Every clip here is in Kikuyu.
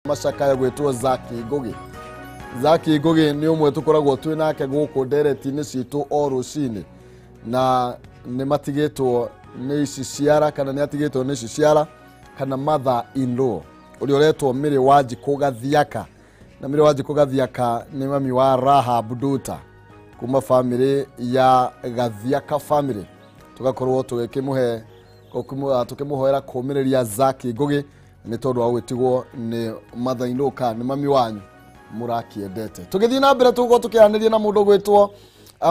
Macakaya gwĩtwo Zaki Ngugi. Zaki Ngugi nĩ ũmwe tũkoragwo twĩ nake gũkũ ndereti-inĩ citũ o rũcinĩ, na nĩ matigĩtwo nĩ ici ciara kana nĩ atigĩtwo nĩ ici ciara kana mother in law ũrĩa ũretwo Mary Wanjikũ Gathiaka. Na Mary Wanjikũ Gathiaka nĩ mami wa Rahab Duta kuma family ya Gathiaka family. Tugakorwo tũgĩkĩmũhe tũkĩmũhoera kũmĩrĩria Zaki Ngugi nĩ tondũ wa gwĩtigwo nĩ mother in law kana nĩ mami wanyu mũrakĩendete. Tũgĩthiĩ na mbere tũgũkorwo tũkĩaranĩria na mũndũ gwĩtwo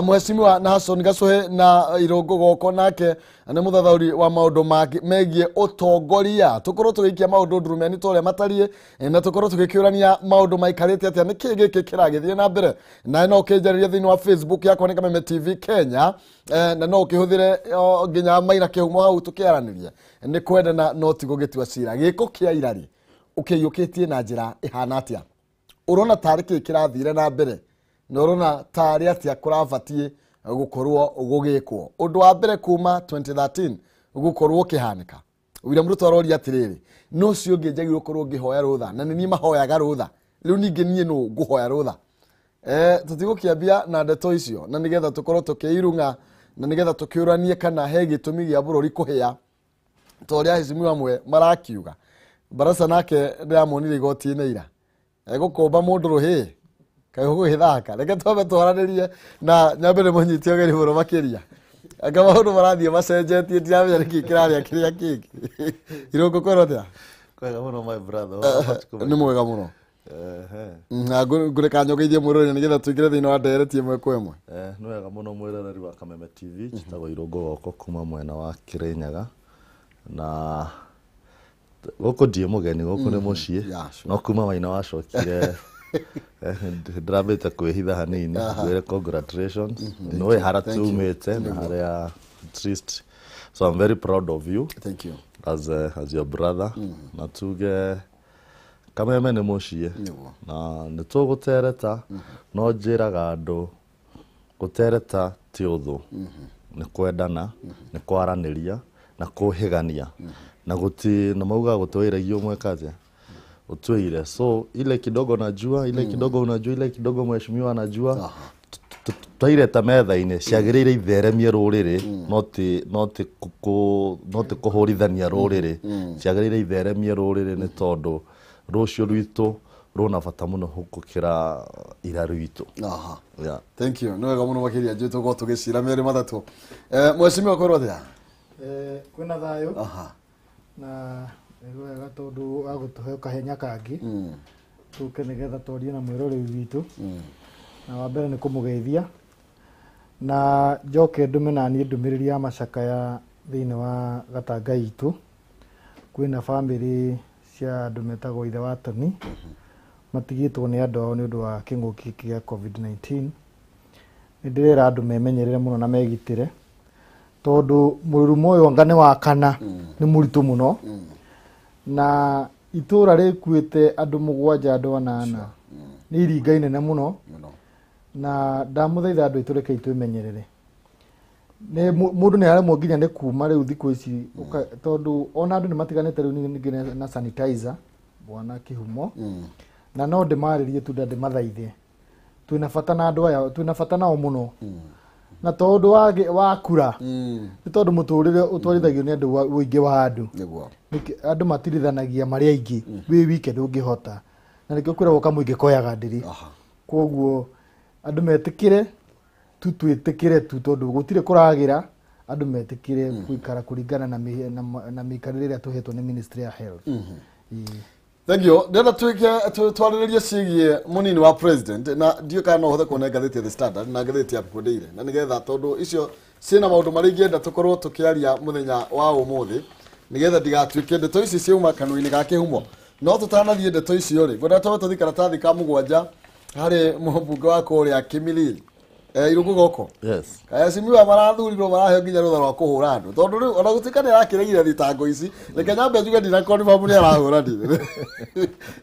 Mheshimiwa Nason Gacuhe na Irũngũ Goko, nake nĩ mũthathaũri wa maũndũ megiĩ ũtongoria. Tũkorwo tũgĩikia maũndũ ndurumeni ta ũrĩa matariĩ, na tũkorwo tũgĩkĩũrania maũndũ maikarĩte atĩa, nĩkĩĩ gĩkĩ kĩragĩthiĩ na mbere. Na no ũkĩnjarĩria thĩinĩ wa Facebook yakwa nĩ Kameme TV Kenya, na no ũkĩhũthĩre nginya Maina Kĩhumo hau tũkĩaranĩria. Nĩ kwendana no ti gũgĩtua cira. Gĩko kĩa irari ũkĩiyũkĩtie na njĩra ĩhana atĩa? Ũrona tarĩ kĩĩ kĩrathire na mbere, na ũrona tarĩ atĩa kũrabatiĩ gũkorwo gũgĩkwo? Ũndũ wa mbere kuma 2013 gũkorwo ũkĩhanĩka, William Ruto aroria atĩrĩrĩ, no ũcio ũngĩ njagĩrĩirwo gũkorwo ngĩhoya rũtha, na nĩ niĩ mahoyaga rũtha, rĩu ningĩ niĩ nũ ngũhoya rũtha? Tũtigũkĩambia na ndeto icio, na nĩgetha tũkorwo tũkĩirung'a, na nĩgetha tũkĩũranie kana he gĩtũmi gĩa bũrũri kũhĩa ta ũrĩa aheshimiwa amwe marakiuga. Barasa nake ndĩramuonire igoti-inĩ ira egũkũmba mũndũ rũhĩ kaĩ ũgũgĩthaka. Reke twambe twaranĩrie na nyambe nĩ mũnyite ũgeni mũno makĩria. Anga maũndũ marathiĩ macenjetie, ndiramenya nĩkĩ kĩrarĩa kĩrĩa kĩngĩ. Irũngũ, kwĩrwo atĩa? Kwega mũno, my brother. Nĩ mwega mũno. Na ngũreka nyogeithie mwĩrore nĩgetha tũingĩre thĩinĩ wa ndereti ĩmwe kwa ĩmwe. Nĩ wega mũno mwĩroreri wa Kameme TV. Njĩtagwo Irũngũ Goko kuma mwena wa Kĩrĩnyaga, na gũkũ ndiĩ mũgeni, gũkũ nĩ mũciĩ. No kuma Maina wacokire ndĩrambĩte kwĩhitha hanini ngwĩre congratulations, nĩũĩ harĩa Thank you. tumĩte na harĩa at least, so I'm very proud of you Thank you. as your brother, na tuge Kameme nĩ mũciĩ. Na nĩ tũgũtereta, no njĩraga andũ gũtereta ti ũthũ, nĩ kwendana, nĩ kwaranĩria na kũhĩgania, na gũti na mauga gũtwĩragia ũmwe kaja utwire. So ile kidogo najua, ile kidogo unajua, ile kidogo mheshimiwa anajua, twaireta metha-inĩ ciagĩrĩire itheremie rũrĩrĩ, no ti kũhũrithania rũrĩrĩ. Ciagĩrĩire itheremie rũrĩrĩ nĩ tondũ rũciũ rwitũ rũna bata mũno gũkĩra ira rwitũ. Yeah. Thank you, nĩ wega mũno makĩria. Njũĩ tũkorwo tũgĩcira merĩ matatũ. Mheshimiwa, kwĩrwo atĩa? Kwĩna thayũ. Na nĩ wega tondũ wa gũtũhe kahenya kangĩ tũke nĩgetha twarie na mwĩroreri witũ. Na wa mbere nĩ kũmũgeithia na njoke ndũme na niĩ ndũmĩrĩri ya macakaya thĩinĩ wa gatanga itũ. Kwĩna bamĩrĩ cia andũ metagwo ithe wa Toni, matigĩtwo nĩ andũ ao nĩ ũndũ wa kĩng'ũki gĩkĩ gĩa COVID-19. Nĩ ndĩrera andũ memenyerere mũno na megitĩre, tondũ mũrurumo ũyũ anga nĩ wa kana, nĩ mũritũ mũno, na itũra rĩkuĩte andũ mũgwanja, andũ anana, nĩ iringa inene mũno. Mũno. Na ndamũthaitha andũ aitũ, rekei twĩmenyerere. Nĩ mũndũ nĩ aremwo nginya nĩ kuma rĩu thikũ ici, tondũ ona andũ nĩ matiganĩte rĩu ningĩ na sanitizer, bwana Kĩhumo. Na no ndĩmarĩrie tu, ndĩmathaithe, twĩna bata na andũ aya, twĩna bata nao mũno, na tondũ wa kura, nĩ tondũ mũtũrĩre ũtwarithagio nĩ andũ ũingĩ wa andũ. Andũ matirithanagia marĩ aingĩ, wĩ wike ndũngĩhota, na nĩkĩo kwĩragwo kamũingĩ koyaga ndĩrĩ. Koguo andũ metĩkĩre tu, twĩtĩkĩre tu, tondũ gũtirĩ kũragĩra. Andũ metĩkĩre gũikara kũringana na mĩikarĩre ĩrĩa tũhetwo nĩ Ministry ya Health. Ĩĩ. Thank you. Ndĩrenda tuĩke twarĩrĩrie ciĩgiĩ mũnini wa president, na ndiũĩ kana no ũhote kuona ngathĩti ya The Standard na ngathĩti ya People Daily, na nĩgetha tondũ icio ciĩna maũndũ marĩa ingĩenda tũkorwo tũkĩaria mũthenya wa ũmũthĩ, nĩgetha ndigatuĩke ndeto ici ciauma kanua-inĩ ga Kĩhumo. No tũtanathiĩ ndeto icio rĩ, ngwenda twambe tũthiĩ karatathi ka mũgwanja harĩ mũmbunge wa kũrĩa Kimilili, Irũngũ Goko. Yes. Kayacimiwa marathurirwo maraheo nginya rũtha rwa kũhũra andũ, tondũ rĩu ona gũtuĩka nĩ arakĩregire thitango ici, reke nyambe njuge ndina confirm nĩ arahũranire,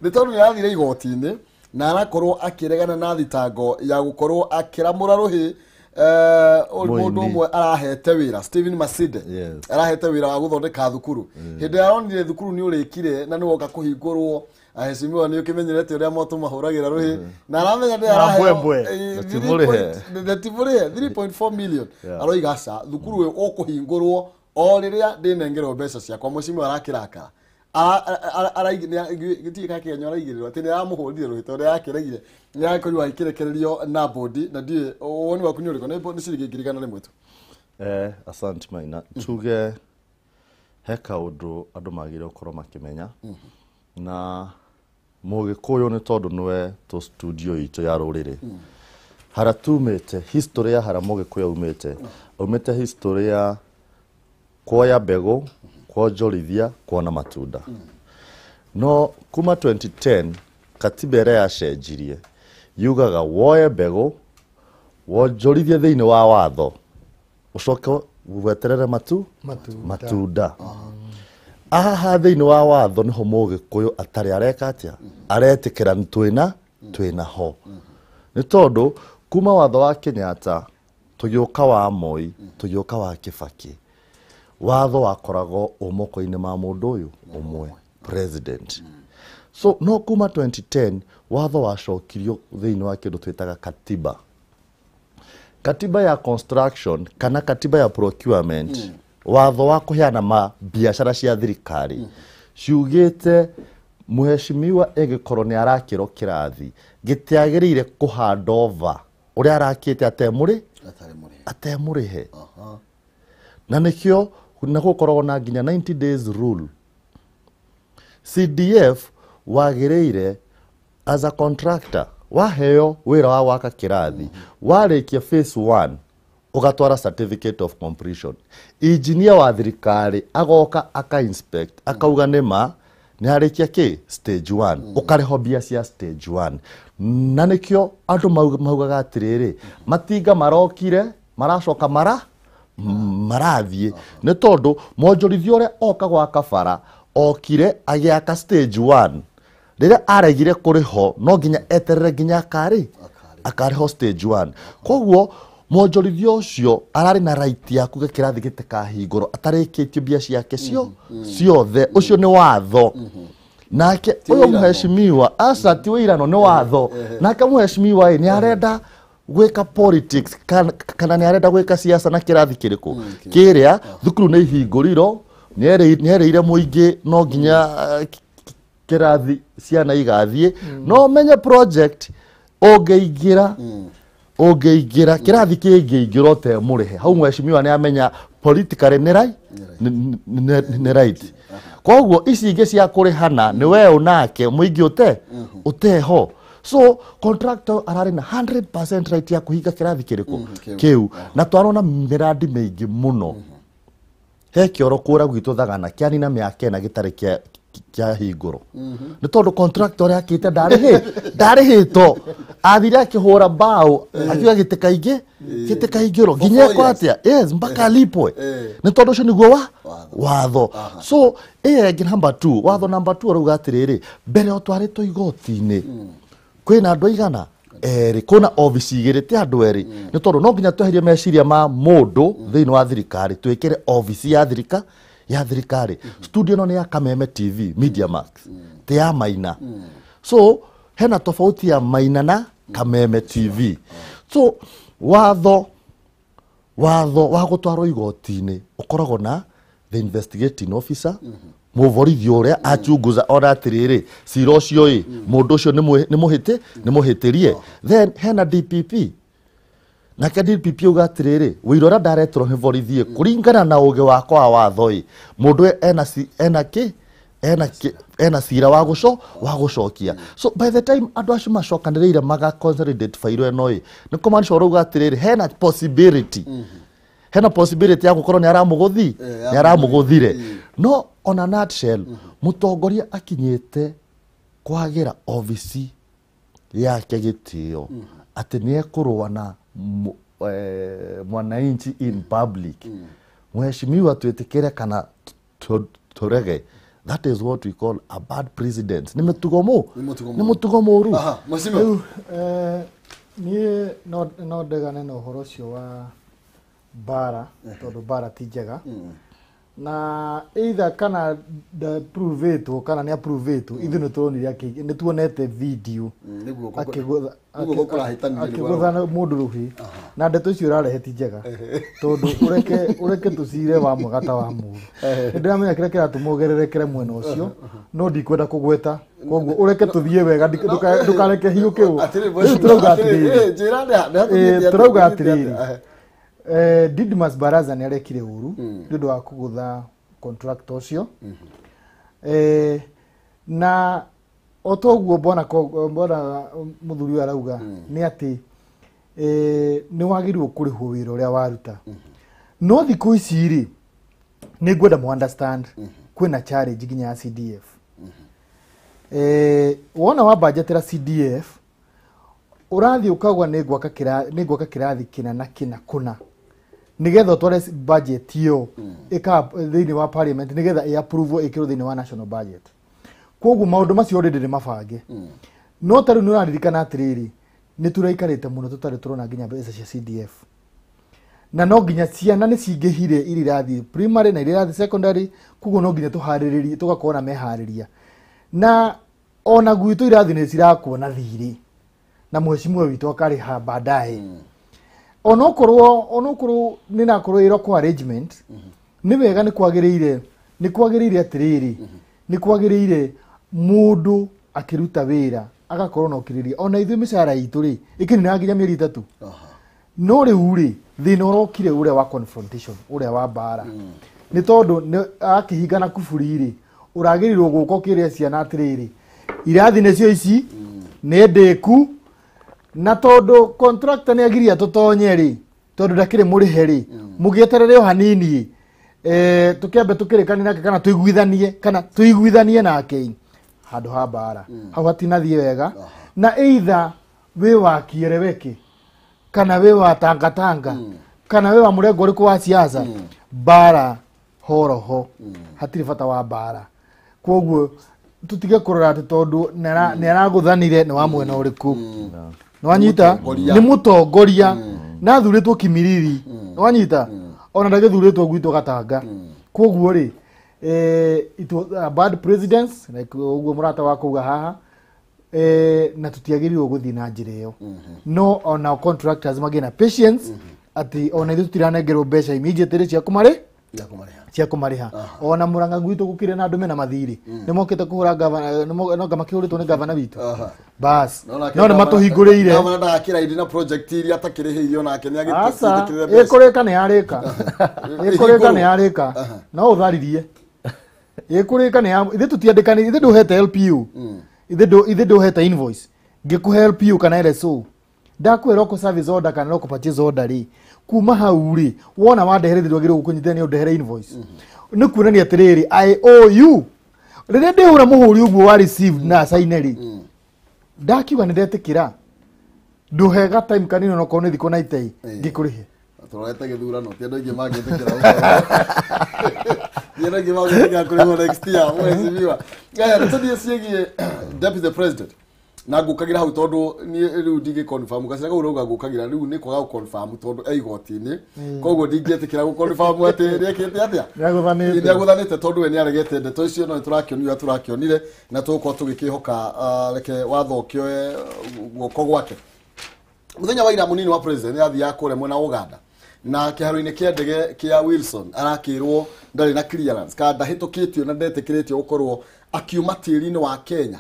nĩ tondũ nĩ arathire igoti-inĩ na arakorwo akĩregana na thitango ya gũkorwo akĩramũra rũhĩ mũndũ Mũini. ũmwe arahete wĩra, Stephen Masinde. Arahete wĩra wa gũthondeka thukuru. Hĩndĩ ĩrĩa aronire thukuru nĩ ũrĩkire na nĩ woka kũhingũrwo, Aheshimiwa nĩ ũkĩmenyerete ũrĩa moto mahũragĩra rũhĩ na aramenya nĩ araheo na ti mũrĩhe 3.4 million. Aroiga aca thukuru ũyũ ũkũhingũrwo o rĩrĩa ndĩnengerwo mbeca ciakwa. Mheshimiwa arakĩrakara gĩtirĩ kakĩgenyo araigĩrĩrwo atĩ nĩ aramũhũrire rũhĩ tondũ arakĩregire nĩ arakorirwo agĩkĩrekererio na bodi. Na ndiũĩ woni waku nĩ ũrĩkũ? Nĩ ciringi 100,000 tu. Asante Maina. Tuge he kaũndũ andũ magĩrĩirwo gũkorwo makĩmenya na Mũgĩkũyũ nĩ tondũ nĩwe tũ studio itũ ya rũrĩrĩ hara tumĩte history ya hara Mũgĩkũyũ aumĩte aumĩte history ya kuoya mbegũ, kuonjorithia, kuona matunda. No kuma 2010 katiba ĩrĩa yacenjirie yugaga woe mbegũ wonjorithie thĩinĩ wa watho ucoke weterere matunda. Aha thĩinĩ wa watho nĩho Mũgĩkũyũ atarĩ areka atĩa aretĩkĩra nĩ twĩna ho. Nĩ tondũ kuma watho wa Kenyatta tũgĩũka wa Moi tũgĩũka wa Kibaki watho wakoragwo moko-inĩ ma mũndũ ũyũ ũmwe president. So no kuma 2010 watho wacokirio thĩinĩ wa kĩndũ twĩtaga katiba. Katiba ya construction kana katiba ya procurement watho wa kũheana ma biacara cia thirikari ciugĩte mũheshimiwa ĩgĩkorwo nĩ arakĩrwo kĩrathi gĩtiagĩrĩire kũ hand over ũrĩa arakĩte atemũrĩhe. Na nĩkĩo na gũkoragwo na nginya 90 days rule. CDF wagĩrĩire as a contractor waheo wĩra wa gwaka kĩrathi warĩkia phase 1 ũgatwara certificate of completion. Engineer wa thirikari agoka aka inspect akauga nĩma nĩ harĩkia kĩ stage 1 ũkarĩho mbia cia stage 1. Na nĩkĩo andũ maugaga atĩrĩrĩ matinga marokire maracoka marathiĩ nĩ tondũ mwonjorithia ũrĩa oka gwaka bara okire agĩaka stage 1 rĩrĩa aregire kũrĩho no nginya eterere nginya akarĩho stage 1. Koguo mwonjorithia ũcio ararĩ na right ya kuga kĩrathi gĩtikahingũrwo atarĩkĩtie mbia ciake ciothe. Ũcio nĩ watho. Nake ũyũ mũheshimiwa aca ti wĩirano nĩ watho. Nake mũheshimiwa ĩ nĩ arenda gwĩka politics kana nĩ arenda gwĩka siasa na kĩrathi kĩrĩkũ kĩrĩa thukuru nĩ ihingũrirwo nĩ erĩire mũingĩ no nginya kĩrathi ciana igathiĩ. No menye project ũngĩingĩra kĩrathi kĩngĩingĩra ũtemũrĩhe hau mheshimiwa nĩ amenya politically nĩ right. Koguo ici ingĩ cia kũrĩhana nĩ we ũnake mũingĩ ũteho. So contractor ararĩ na 100% right ya kũhinga kĩrathi kĩrĩkũ kĩu. Na twarona mĩrandi mĩingĩ mũno he kĩoro kũra gwitũ Thagana kĩanina mĩaka ĩna gĩtarĩ kĩa hingũrwo nĩ tondũ contractor ũrĩa akĩte ndarĩhĩtwo athire akĩhũra mbaũ akiuga gĩtĩkaingĩrwo nginya ekwo atĩa yes mpaka alipwe nĩ tondũ ũcio nĩguo watho. So ĩyo ĩngĩ number 2 watho number 2 ũrauga atĩrĩrĩ mbere ũtwarĩtwo igoti-inĩ kwĩna andũ aigana erĩ kwĩna obici igĩrĩ ti andũ erĩ nĩ tondũ no nginya tweherie meciria ma mũndũ thĩinĩ wa thirikari twĩkĩre obici ya thirikari. Studio ĩno nĩ ya Kameme TV Media Max ti ya Maina. So hena tofauti ya Maina na Kameme TV. So watho wa gũtwarwo igoti-inĩ ũkoragwo na the investigating officer mũborithi ũrĩa achunguza ona atĩrĩrĩ cira ũcio ĩ mũndũ ũcio nĩ mũhĩtĩrie. Then hena DPP nake DPP auga atĩrĩrĩ wĩira ũrĩa ndareterwo nĩ borithi kũringana na ũgĩ wakwa wa watho ĩ mũndũ ena cira wa gũcokia. So by the time andũ acio macokanĩrĩire maga consolidate fairo ĩno ĩ nĩ kũmaanisha ũrauga atĩrĩrĩ hena possibility ya gũkorwo nĩ aramũgũthire. No on a nutshell mũtongoria akinyĩte kwagĩra obici yake gĩtĩo atĩ nĩ ekũrũa na mwananchi in public. Mheshimiwa twĩtĩkĩre kana tũrege that is what we call a bad president. Nĩ mũtugo mũru. Mheshimiwa niĩ no ndegane na ũhoro ũcio wa bara tondũ bara ti njega. Na either kana ndaprovetwo kana nĩ aprovetwo, ithuĩ nĩ turonire nĩ tuonete video Nĩguo akĩgũtha nĩguo gũkũrahĩtanire nĩguo akĩgũtha mũndũ rũhĩ, na ndeto icio ũrarehe ti njega, tondũ ũreke tũcire wa mwega ta wa mũru. Nĩ ndĩramenya kĩrĩa kĩratũma ũgererekere mwena ũcio, no ndikwenda kũgweta, koguo ũreke tũthiĩ wega, ndũkareke hiũke. Atĩrĩ, Rĩu tũrauga atĩrĩ, atĩrĩrĩ, njĩra nĩ hatũthiĩte atĩa, tũrauga tũthiĩte atĩrĩrĩ, atĩa? Didmus Barasa nĩ arekire ũru nĩ ũndũ wa kũgũtha contractor ũcio. Na o toguo bwana mũthuri ũyũ arauga nĩ atĩ nĩ wagĩrĩirwo kũrĩhwo wĩra ũrĩa waruta. No thikũ ici rĩ, nĩ ngwenda mu understand kwĩna challenge nginya ya CDF. Wona wa budgetera CDF, ũrathiĩ ũkauga nĩ ngwaka kĩrathi kĩna na kĩna kũna, nĩgetha ũtware budget ĩyo ĩka thĩinĩ wa parliament, nĩgetha ĩ approve ĩkĩrwo thĩinĩ wa national budget. Koguo maũndũ macio already nĩ mabange. No ta rĩu nĩ ũraririkana atĩrĩrĩ, nĩ tũraikarĩte mũno tũtarĩ tũrona nginya mbeca cia CDF, na no nginya ciana nĩ cingĩhire iria irathiĩ primary na iria irathiĩ secondary, koguo no nginya tũharĩrĩrie, tũgakorwo na meharĩria. Na ona gwitũ irathi nĩ cirakwo na thirĩ, na mheshimiwa witũ akarĩha baadaye. Onokorwo nĩ nakorwo ĩ local arrangement, nĩ wega, nĩ kwagĩrĩire, nĩ kwagĩrĩire atĩrĩrĩ, nĩ kwagĩrĩire mũndũ akĩruta wĩra agakorwo na ũkirĩrĩria. Ona ithuĩ mĩcara itũ rĩ, ĩkĩninaga nginya mĩeri 3. No rĩu rĩ, thĩna ũrokire ũrĩa wa confrontation, ũrĩa wa mbara, nĩ tondũ akĩhingana kuburi rĩ, ũragĩrĩirwo gũka ũkĩre ciana atĩrĩrĩ, irathi nĩcio ici, nĩ ndĩku, na tondũ contractor nĩ agiria tũtonye rĩ, tondũ ndakĩrĩ mũrĩhe rĩ, mũgĩeterere o hanini, tũkĩambe tũkĩrĩkanie nake kana tũiguithanie, kana tũiguithanie nake handũ ha mbara. Hau hatinathiĩ wega. Na either wĩ wa kiereweke kana wĩ wa tangatanga kana wĩ wa mũrengo ũrĩkũ wa siasa, mbara horoho, hatirĩ bata wa mbara. Koguo tũtige kũrora atĩ tondũ nĩ aragũthanire nĩ wa mwena ũrĩkũ. Nĩwanyita? Mũtongoria. Nĩ mũtongoria na athurĩtwo Kimiriri. Nĩwanyita? Ona ndagĩthurĩtwo gwitũ Gatanga. Koguo rĩ, it was a bad presidents like ũguo mũrata wa kuuga haha, na tũtiagĩrĩirwo gũthiĩ na njĩra ĩyo. No ona contractors magĩe na patience atĩ ona ithuĩ tũtiranengerwo mbeca immediately cia kũmarĩ Ya kũmarĩha. cia kũmarĩha. Ona Murang'a gwitũ gũkĩrĩ na andũ mena mathirĩ, nĩ mokĩte kũhũra gavana, no anga makĩhũrĩtwo nĩ gavana witũ. Bas No nake no nĩ matũhingũrĩire. Gavana ndagakĩra indi na project iria atakĩrĩhĩirio nake nĩ Aca, agĩtĩkĩrĩre mbeca. ĩkũrĩka nĩ yarĩka, ĩkũrĩka nĩ yarĩka, no ũtharirie ĩkũrĩka nĩ ya ithuĩ tũtiandĩkanĩire, ithuĩ ndũhete LPU, ithuĩ ndũhete invoice, ngĩkũhe LPU kana LSO, ndakũhe local service order kana local purchase order rĩ, kuma hau rĩ, wona wandehere ndwagĩrĩirwo gũkũnyitithania ũndehere invoice. Nĩ kuonania atĩrĩrĩ, I owe you. Rĩrĩa ndĩhũra mũhũri ũguo wa received na sign rĩ, ndakiuga nĩ ndetĩkĩra, ndũhega time kanini onokorwo nĩ thikũ na itei ngĩkũrĩhe. Tũrorete gĩthurano, ti andũ aingĩ mangĩtĩkĩra gũkorwo. Ti andũ aingĩ mangĩtĩkĩra kũrĩhwo next year, mheshimiwa. Aya, nĩ tũthiĩ ciĩgiĩ deputy president. Na ngũkagĩra hau tondũ niĩ rĩu ndingĩ confirm, gacĩra kau ũrauga ngũkagĩra rĩu nĩ kwaga gũ-confirm tondũ e igoti-inĩ. Koguo ndingĩtĩkĩra gũ-confirm atĩ nĩekĩte atĩa? Nĩagũthanĩte. Nĩagũthanĩte tondũ we nĩaregete ndeto icio, no nĩtũrakĩonire ũrĩa tũrakĩonire, na tũgũkorwo tũgĩkĩhoka, reke watho ũkĩoe guoko gwake. Mũthenya wa ira mũnini wa president nĩathiaga kũrĩa mwena wa Uganda, na kĩharo-inĩ kĩa ndege kĩa Wilson arakĩrwo ndarĩ na clearance kana ndahĩtũkĩtio na ndetĩkĩrĩtio gũkorwo akiuma tĩri-inĩ wa Kenya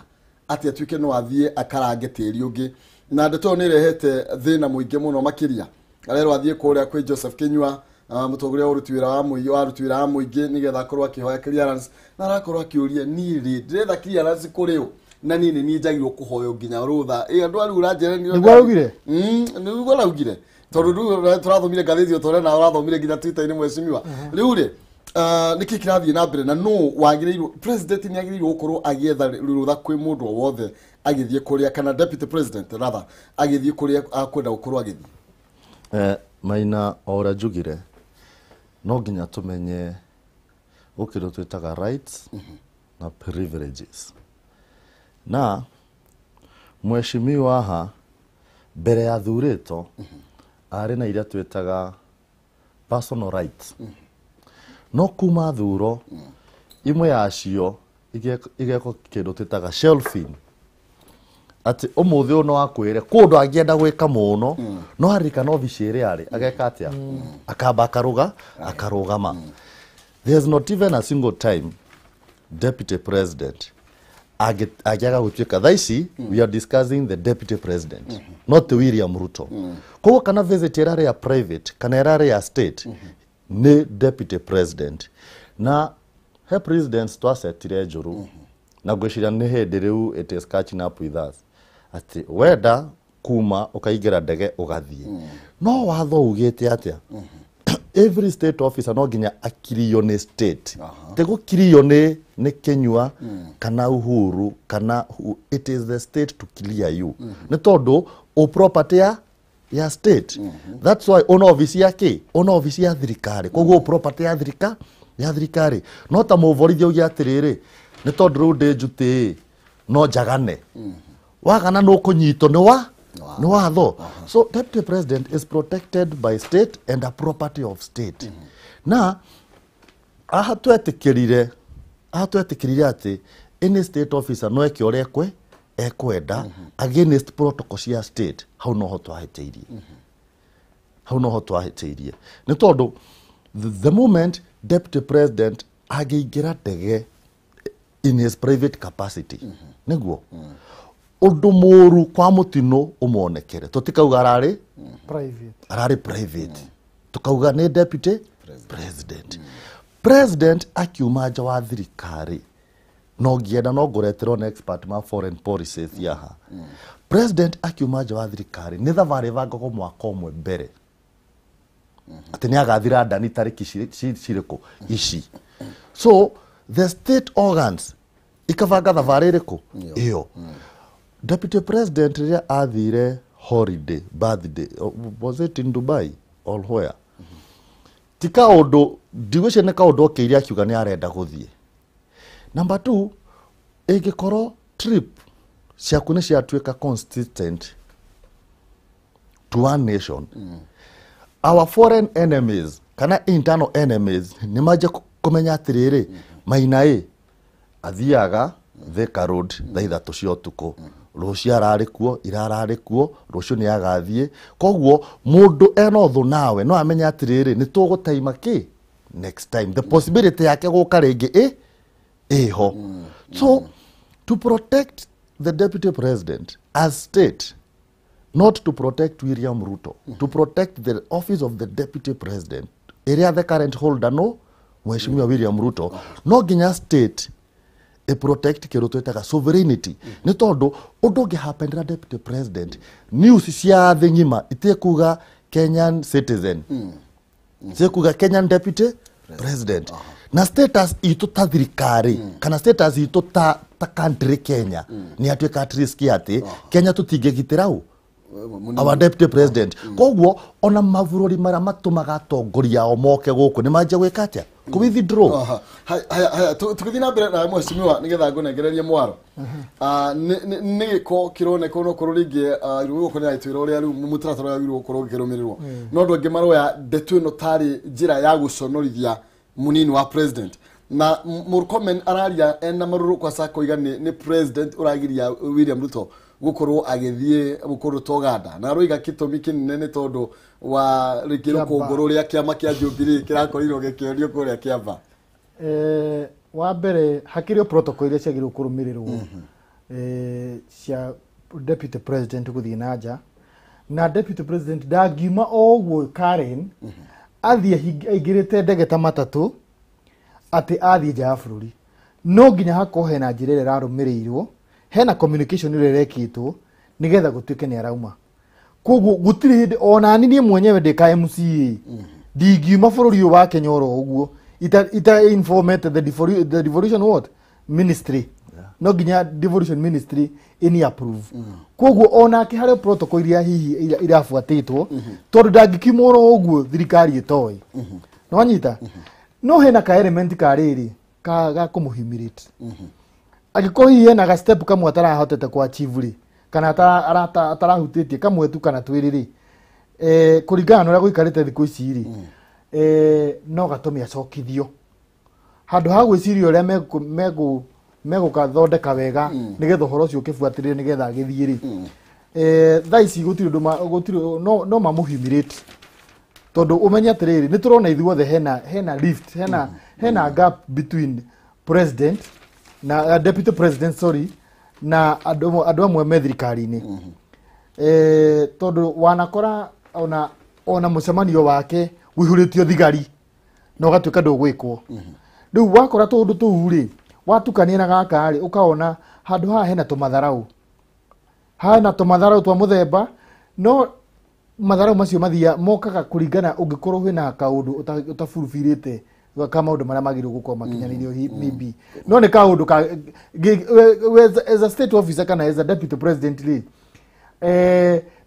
atĩ atuĩke no athiĩ akarange tĩri ũngĩ. Na ndeto ĩyo nĩ ĩrehete thĩna mũingĩ mũno makĩria. Arerwo athiĩ kũrĩa kwĩ Joseph Kinyua, mũtongoria wa ũruti wĩra wa mũingĩ, wa aruti wĩra wa mũingĩ, nĩgetha akorwo akĩhoya clearance, na arakorwo akĩũria niĩ rĩ ndĩretha clearance kũrĩ ũ, na niĩ nĩ niĩ njagĩrĩirwo kũhoywo nginya rũtha. Andũ a rĩu ũranjĩra nĩ Nĩguo araugire? Nĩguo araugire. Tondũ rĩu tũrathomire ngathĩti o ta ũrĩa nawe ũrathomire nginya Twitter-inĩ mheshimiwa. Rĩu rĩ, nĩkĩ kĩrathiĩ na mbere na nũ wagĩrĩirwo, president nĩ agĩrĩirwo gũkorwo agĩetha rũtha kwĩ mũndũ o wothe agĩthiĩ kũrĩa, kana deputy president rather agĩthiĩ kũrĩa akwenda gũkorwo agĩthiĩ? Maina, o ũrĩa njugire, no nginya tũmenye gũkĩrĩ twĩtaga rights na privileges. Na mheshimiwa haha mbere ya thurĩtwo arĩ na iria twĩtaga personal rights. No kuma thuro imwe yacio igekwo kindu twitaga shelving ati umuthi uyu no akwire kundu angienda gwika muno no aririkana obici ĩrĩa arĩ ageka atia akamba akaruga akarugama. There's not even a single time deputy president agiaga gutuika thaa ici we are discussing the deputy president, not the William Ruto. Koguo kana visit ĩrarĩ ya private kana ĩrarĩ ya state ni deputy president. Na he presidents twacetire njũru na ngwĩciria nĩ hĩndĩ rĩu it is catching up with us atĩ wenda kuma ũkaingĩra ndege ũgathiĩ. No watho ugĩte atĩa? Every state officer no nginya akirio nĩ state. Ti gũkirio nĩ Kinyua kana Uhuru kana it is the state to clear you. Nĩ tondũ o property ya state. That's why ona office ya kĩ? Ona office ya thirikari. Koguo property ya thirikari ya thirikari. No ta mũborithi auge atĩrĩrĩ nĩ tondũ rĩu ndĩ njutĩ no njagane. Wagana no kũnyitwo nĩ wa nĩ watho. So deputy president is protected by state and a property of state. Na aha twetĩkĩrire atĩ any state officer no eke ũrĩa ekwenda against protocol cia state. Hau noho twahĩtĩirie. Hau noho twahĩtĩirie nĩ tondũ the moment deputy president angĩingĩra ndege in his private capacity nĩguo ũndũ mũru kwa mũtino ũmonekere tũtikauga ararĩ private, ararĩ private. Tukauga nĩ deputy president. President akiuma nja wa thirikari no ngĩenda no ngũreterwo nĩ expert ma foreign policies yaha. President akiuma nja wa thirikari nĩ thabarĩ ĩbangagwo mwaka ũmwe mbere atĩ nĩ agathira ndani tarĩki cirĩkũ ici. So the state organs ikabanga thabarĩ ĩrĩkũ ĩyo. Deputy president rĩrĩa athire holiday birthday, was it in Dubai or where? Ti kaũndũ ndigwĩciria nĩ kaũndũ okĩire akiuga nĩ arenda gũthiĩ. Number 2, ĩngĩkorwo trip ciaku nĩ ciatuĩka consistent to one nation, our foreign enemies kana internal enemies nĩ manjia kũmenya atĩrĩrĩ Maina ĩ athiaga Thika Road thaa 3 cia ũtukũ, rũciũ ararĩ kuo, ira ararĩ kuo, rũciũ nĩ agathiĩ. Koguo mũndũ ena ũthũ nawe no amenye atĩrĩrĩ nĩ tũgũtaima kĩ next time the possibility yake gũka rĩngĩ ĩho. So to protect the deputy president as state, not to protect William Ruto, to protect the office of the deputy president ĩrĩa the current holder no Mheshimiwa William Ruto, no nginya state e protect kĩndũ twĩtaga sovereignty. Nĩ tondũ ũndũ ũngĩhapendera deputy president news cia thĩ ng'ima itikuga Kenyan citizen, ciĩkuga Kenyan deputy president. Na status itũ ta thirikari kana status itũ ta country Kenya nĩ atuĩka at risk atĩ Kenya tũtingĩgitĩra ũ our deputy president. Koguo ona mabũrũri marĩa matũmaga atongoria ao moke gũkũ nĩ manjia gwĩka atĩa? Kũ withdraw. Haya tũgĩthiĩ na mbere na mheshimiwa nĩgetha ngũnengererie mwaro. Nĩ gĩko kĩroneka onokorwo rĩngĩ gũkũ nĩ agĩtwĩra ũrĩa rĩu mũtaratara ũrĩa wagĩrĩirwo gũkorwo ũkĩrũmĩrĩrwo. No andũ aingĩ maroya ndeto ĩno tarĩ njĩra ya gũconorithia mũnini wa president. Na Murkomen araria ena marũrũ kwa sakoiga nĩ president ũragiria William Ruto gũkorwo agĩthiĩ gũkũrũ ta Uganda. Na aroiga gĩtũmi kĩnene nĩ tondũ wa rĩngĩ rũkũngũ rũrĩa kĩama kĩa Jubilee kĩrakorirwo gĩkĩorio kũrĩa Kĩamba. Wa mbere hakĩrĩ o protocol iria ciagĩrĩirwo kũrũmĩrĩrwo cia deputy president gũthiĩ na nja. Na deputy president ndangiuma o ũguo Karen athiĩ aingĩrĩte ndege ta matatũ atĩ athiĩ nja ya bũrũri. No nginya hakorwo hena njĩra ĩrĩa ĩrarũmĩrĩirwo, hena communication ĩrĩa ĩrekĩtwo nĩgetha gũtuĩke nĩ arauma. Koguo gũtirĩ hĩndĩ ona niĩ mwenyewe ndĩ ka MCA ndingiuma bũrũri ũyũ wa Kenya oro ũguo ita informete the devolution what ministry. No nginya devolution ministry ini approve. Koguo onake harĩ protocol iria hihi irabuatĩtwo tondũ ndangĩkiuma oro ũguo thirikari ĩtoĩ. No wanyita? No hena ka element ka rĩrĩ ga kũmũhumiliate. Angĩkorwo hihi hena ga step kamwe atarahotete ku achieve rĩ kana atarahutĩtie kamwe tu kana twĩrĩ rĩ, kũringana na ũrĩa gũikarĩte thikũ ici rĩ, no gatũme acokithio. Handũ ha gwĩciria ũrĩa megũkathondeka wega nĩgetha ũhoro ũcio ũkĩbuatĩrĩre nĩgetha agĩthiĩ rĩ, thaa ici gũtirĩ ũndũ gũtirĩ no mamũhumiliate. Tondũ ũmenye atĩrĩrĩ, nĩ tũrona ithuothe hena rift, hena gap between president na deputy president, sorry, na andũ amwe me thirikari-inĩ. Tondũ wanakora ona mũcemanio wake wĩihũrĩtio thigari na ũgatuĩka ndũgwĩkwo. Rĩu wakora tũũndũ tũu rĩ, watukania na gaka rĩ, ũkaona handũ haha hena tũmatharau. Hena tũmatharau twa mũthemba, no matharau macio mathia mokaga kũringana ũngĩkorwo wĩna kaũndũ ũtaburubirĩte ka maũndũ marĩa magĩrĩirwo gũkorwo makinyanĩirio maybe. No nĩ kaũndũ ka as a state officer kana as a deputy president rĩ,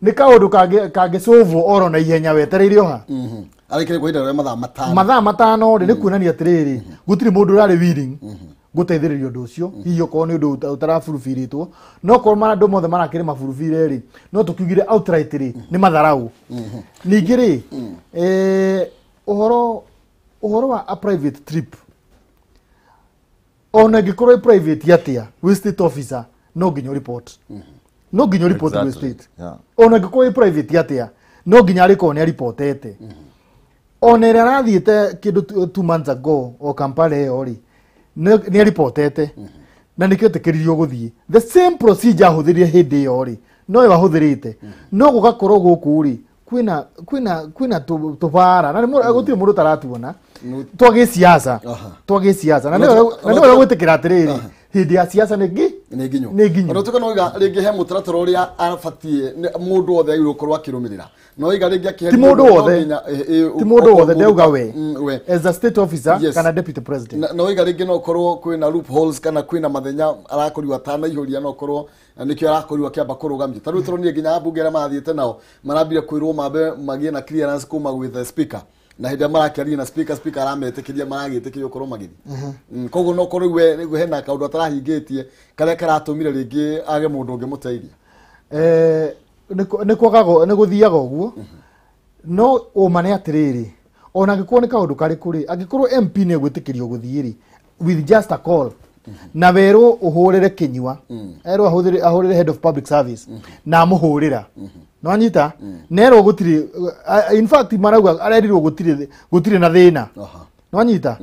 nĩ kaũndũ kangĩcũvwo oro na ihenya wetereire oha. Arĩkĩrĩ kwa ihinda rĩa mathaa matano. Mathaa matano rĩ, nĩ kuonania atĩrĩrĩ, gũtirĩ mũndũ ũrarĩ willing gũteithĩrĩria ũndũ ũcio, hihi okorwo nĩ ũndũ ũtaraburubirĩtwo, no okorwo andũ mothe marakĩrĩ maburubire rĩ, no tũkiugire outright rĩ, nĩ matharau. Ningĩ rĩ, ũhoro wa a private trip, ona ĩngĩkorwo ĩ private atĩa, wĩ state officer no nginya report. No nginya report gwĩ state. Ona ĩngĩkorwo ĩ private atĩa, no nginya arĩkorwo nĩ aripotete. Ona ĩrĩa arathiĩte kĩndũ 2 months ago o Kampala ĩyo rĩ, nĩ aripotete. Na nĩkĩo etĩkĩririo gũthiĩ. The same procedure ahũthĩrire hĩndĩ ĩyo rĩ, noyo ahũthĩrĩte. No gũgakorwo gũkũ rĩ, kwĩna tũbara na gũtirĩ mũndũ ũtaratuona twa gĩciaca, twa gĩciaca. Na nĩwe gwĩtĩkĩra atĩrĩrĩ, hĩndĩ ya siasa nĩ nĩ nginyu. Ona tuka no iga rĩngĩ he mũtaratara ũrĩa abatiĩ mũndũ wothe agĩrĩirwo gũkorwo akĩrũmĩrĩra. No iga rĩngĩ akĩhe ti mũndũ wothe, ti mũndũ wothe ndauga we as a state officer kana deputy president. No iga rĩngĩ no ũkorwo kwĩna loopholes kana kwĩna mathenya arakorirwo atanaihũria, no ũkorwo nĩkĩo arakorirwo akĩamba kũrũgamio. Ta rĩu tũronire nginya ambunge arĩa marathiĩte nao marambire kwĩrwo mambe magĩe na clearance kuma gwĩ the speaker. Na hĩndĩ ĩrĩa marakĩaria na speaker, speaker arametĩkĩria, maragĩtĩkĩrio gũkorwo magĩthiĩ. Koguo no korwo rĩu hena kaũndũ atarahingĩtie karĩa karatũmire rĩngĩ age mũndũ ũngĩmũteithia. Nĩ kwagago, nĩ gũthiaga ũguo. No ũma nĩ atĩrĩrĩ, ona angĩkorwo nĩ kaũndũ karĩkũ rĩ, angĩkorwo MP nĩ egwĩtĩkĩrio gũthiĩ rĩ, with just a call, na werwo ũhũrĩre Kinyua, erwo ahũrĩre head of public service, na amũhũrĩra. No anyita, nerwo gũtirĩ, in fact marauga arerirwo gũtirĩ na thĩna. No anyita,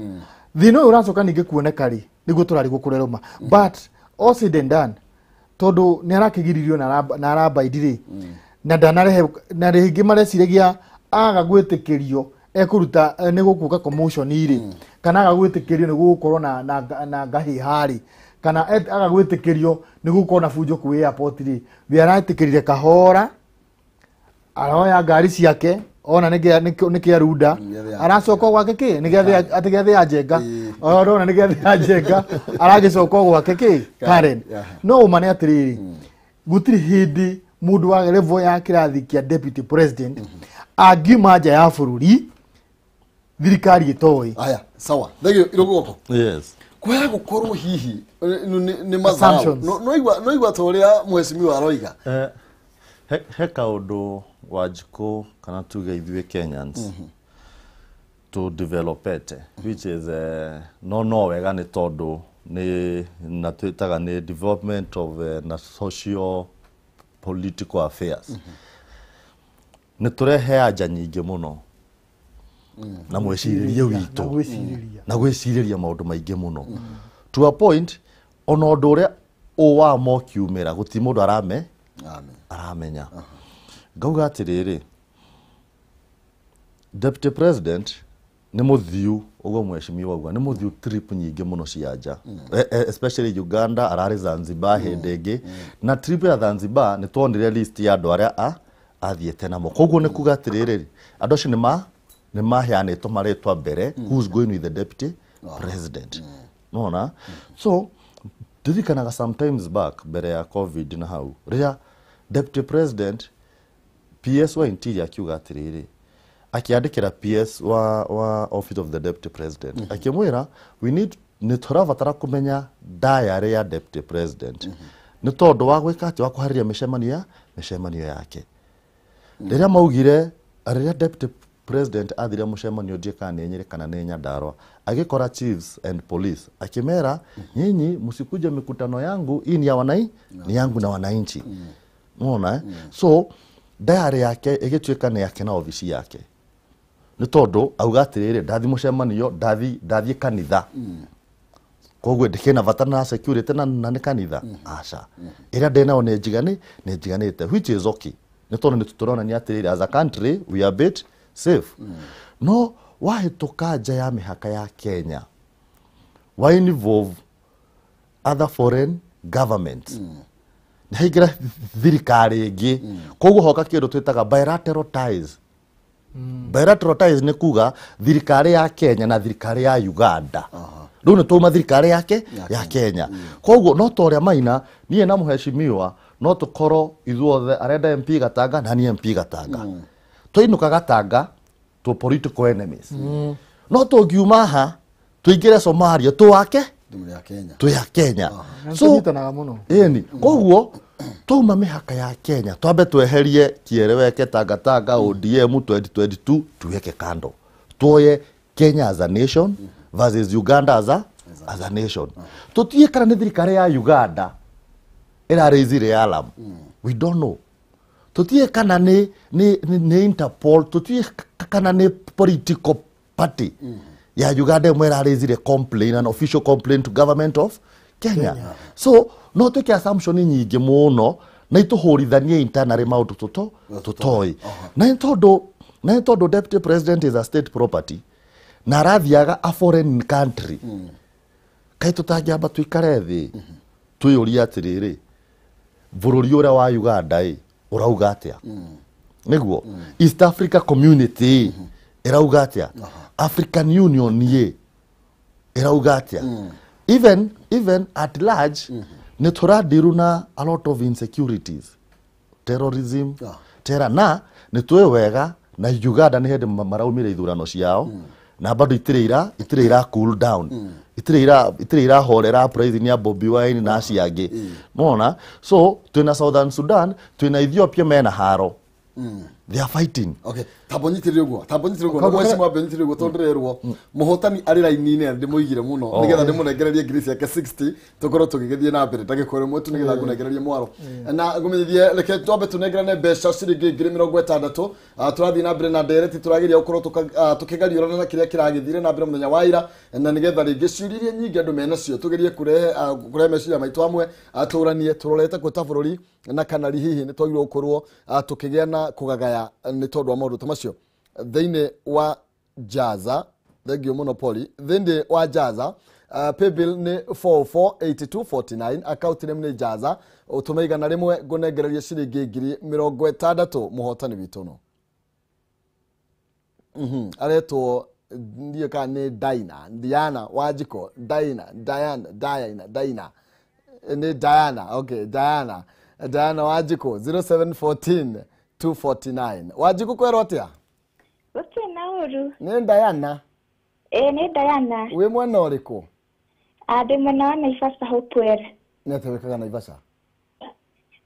thĩna ũyũ ũracoka ningĩ kuoneka rĩ, nĩguo tũrarigwo kũrĩa rauma. But all said and done, tondũ nĩ arakĩgiririo na arabaidi rĩ, na ndanarehe, na rĩngĩ mareciragia aga gwĩtĩkĩrio ekũruta nĩ gũkũka commotion rĩ, kana aga gwĩtĩkĩrio nĩ gũgũkorwo na ngahĩha rĩ, kana aga gwĩtĩkĩrio nĩ gũgũkorwo na bunjo kũu airport rĩ, we aretĩkĩrire kahora, aroya ngari ciake, ona nĩ kĩarunda, aracoka gwake kĩ, nĩ gĩathĩ, atĩ gĩathĩ ya Njenga, orona nĩ gĩathĩ ya Njenga, aragĩcoka gwake kĩ, Karen. No ũma nĩ atĩrĩrĩ, gũtirĩ hĩndĩ mũndũ wa level ya kĩrathi kĩa deputy president angiuma nja ya bũrũri thirikari ĩtoĩ. Aya, sawa. Thegio irũgũko. Yes. Kwaya gũkorwo hihi nĩ matharau. No igua ta ũrĩa mheshimiwa aroiga. He kaũndũ Wanjikũ kana tuge ithuĩ Kenyans to developete, which is no wega nĩ tondũ nĩ na twĩtaga nĩ development of na social political affairs. Nĩ tũrehe anja nyingĩ mũno na mwĩcirĩrie witũ na gwĩcirĩria maũndũ maingĩ mũno to a point ona ũndũ ũrĩa ũwamo ũkiumĩra gũtirĩ mũndũ aramenya. Ngauga atĩrĩrĩ, deputy president nĩ mũthiu, ũguo mheshimiwa auga, nĩ mũthiu trip nyingĩ mũno cia nja, especially Uganda, ararĩ Zanzibar hĩndĩ ĩngĩ, na trip ya Zanzibar nĩ tuonire list ya andũ arĩa athiĩte namo. Koguo nĩ kuga atĩrĩrĩ, andũ acio nĩ maheanĩtwo marĩtwa mbere, who's going with the deputy president. Nona? So ndirikanaga sometimes back mbere ya COVID na hau, rĩrĩa deputy president PS wa Interior akiuga atĩrĩrĩ, akiandĩkĩra PS wa Office of the Deputy President, akĩmwĩra we need, nĩ tũrabatara kũmenya diary ya deputy president, nĩ tondũ wa gwĩka atĩ wa kũharĩria mĩcemanio yake. Rĩrĩa maugire, rĩrĩa deputy President athire mũcemanio ndiĩ kana nĩ Nyĩrĩ kana nĩ Nyandarua, agĩkora chiefs and police akĩmera, "Nyinyi msikuje mikutano yangu, hii ni ya wanai ni yangu na wananchi." Unaona, eh? So diary yake ĩgĩtuĩka nĩ yake na obici yake, nĩ tondũ auga atĩrĩrĩ, ndathi mũcemanio, ndathiĩ kanitha, koguo ndikĩna bata na security na nĩ kanitha, aca, ĩrĩa ndĩnayo nĩ njigani, nĩ njiganĩte, which is okay, nĩ tondũ nĩ tũronania atĩrĩrĩ, as a country we are a bit safe. No wahĩtũka nja ya mĩhaka ya Kenya, wa involve other foreign governments, nĩ haingĩra thirikari ĩngĩ, koguo hoka kĩndũ twĩtaga bilateral ties. Bilateral ties nĩ kuga thirikari ya Kenya na thirikari ya Uganda. Rĩu nĩ twauma thirikari yake ya Kenya, koguo no ta ũrĩa Maina, niĩ na mũheshimiwa no tũkorwo ithuothe arenda MP Gatanga na niĩ MP Gatanga, twainũka Gatanga tũ political enemies, no tũngiuma ha tũingĩre Somalia tũwake Ndũmĩrĩri ya Kenya. Twĩ ya Kenya. So tũnyitanaga mũno. Ĩni koguo twauma mĩhaka ya Kenya, twambe tweherie kiereweke Tangatanga ODM 2022, tuweke kando, tuoye Kenya as a nation versus Uganda as a nation. Tũtiĩ kana nĩ thirikari ya Uganda ĩraraisire alarm, we don't know. Tũtiĩ kana nĩ Interpol, tũtiĩ kana nĩ political party ya Uganda ĩmwe ĩraraisire complaint, an official complaint to government of Kenya. So no twĩke assumption nyingĩ mũno na itũhũrithanie internally maũndũ tũto tũtoĩ, na nĩ tondũ deputy president is a state property na arathiaga a foreign country. Kaĩ tũtangĩamba tũikare thĩ twĩyũrie atĩrĩrĩ, bũrũri ũrĩa wa Uganda ĩ ũrauga atĩa, nĩguo East Africa Community ĩrauga atĩa, African Union ĩ ĩrauga atĩa? Even at large nĩ tũradiru na a lot of insecurities, terrorism, tera, na nĩ tũĩ wega na Uganda nĩ hĩndĩ maraumire ithurano ciao na bado itirĩ ira cool down, itirĩ irahorera uprising ya Bobi Wine na acio angĩ mona. So twĩna Southern Sudan, twĩna Ethiopia mena haro, they are fighting. Okay, tambo nyitĩrĩre ũguo, tambo nyitĩrĩre ũguo, nĩguo eci mwambe nyitĩrĩre ũguo, tondũ ndĩrerwo mũhotani arĩ raini-inĩ, ndĩmũigire mũno nĩgetha ndĩmũnengererie ngiri ciake 60, tũkorwo tũgĩgĩthiĩ na mbere ndagĩka ĩmwe tu nĩgetha ngũnengererie mwaro na ngũmenyithie. Reke twambe tũnengerane mbeca ciringi 60,000. Tũrathiĩ na mbere na ndereti, tũrageria gũkorwo tũkĩgariũrana na kĩrĩa kĩragĩthire na mbere mũthenya wa ira, na nĩgetha rĩngĩ ciũria iria nyingĩ andũ menacio tũgerie kũrehe meciria maitũ hamwe, tũranie tũrorete gwĩta bũrũri na kana hihi nĩ twagĩrĩirwo gũkorwo tũkĩgĩa na kũgagaya nĩ tondũ wa maũndũ ta macio thĩinĩ wa Jaza. Thank you mũno Poli. Thĩinĩ wa Jaza, paybill nĩ 448249, account name nĩ Jaza, ũtũme 100 ngũnengererie ciringi 60,000. Mũhotani witũ no aretwo ndiũ kana nĩ Daina Diana Wanjiko, Daina Diana Diana Daina nĩ Diana, okay, Diana, Diana Wanjiko, 0714 249. Wanjiko, kwĩrwo atĩa? Gũtirĩ na ũru. Nĩ Diana? Ĩĩ, nĩ Diana. Wĩ mwena ũrĩkũ? Ndĩ mwena wa Naivasha, Hopewell. Nĩ atĩa wĩkaga Naivasha?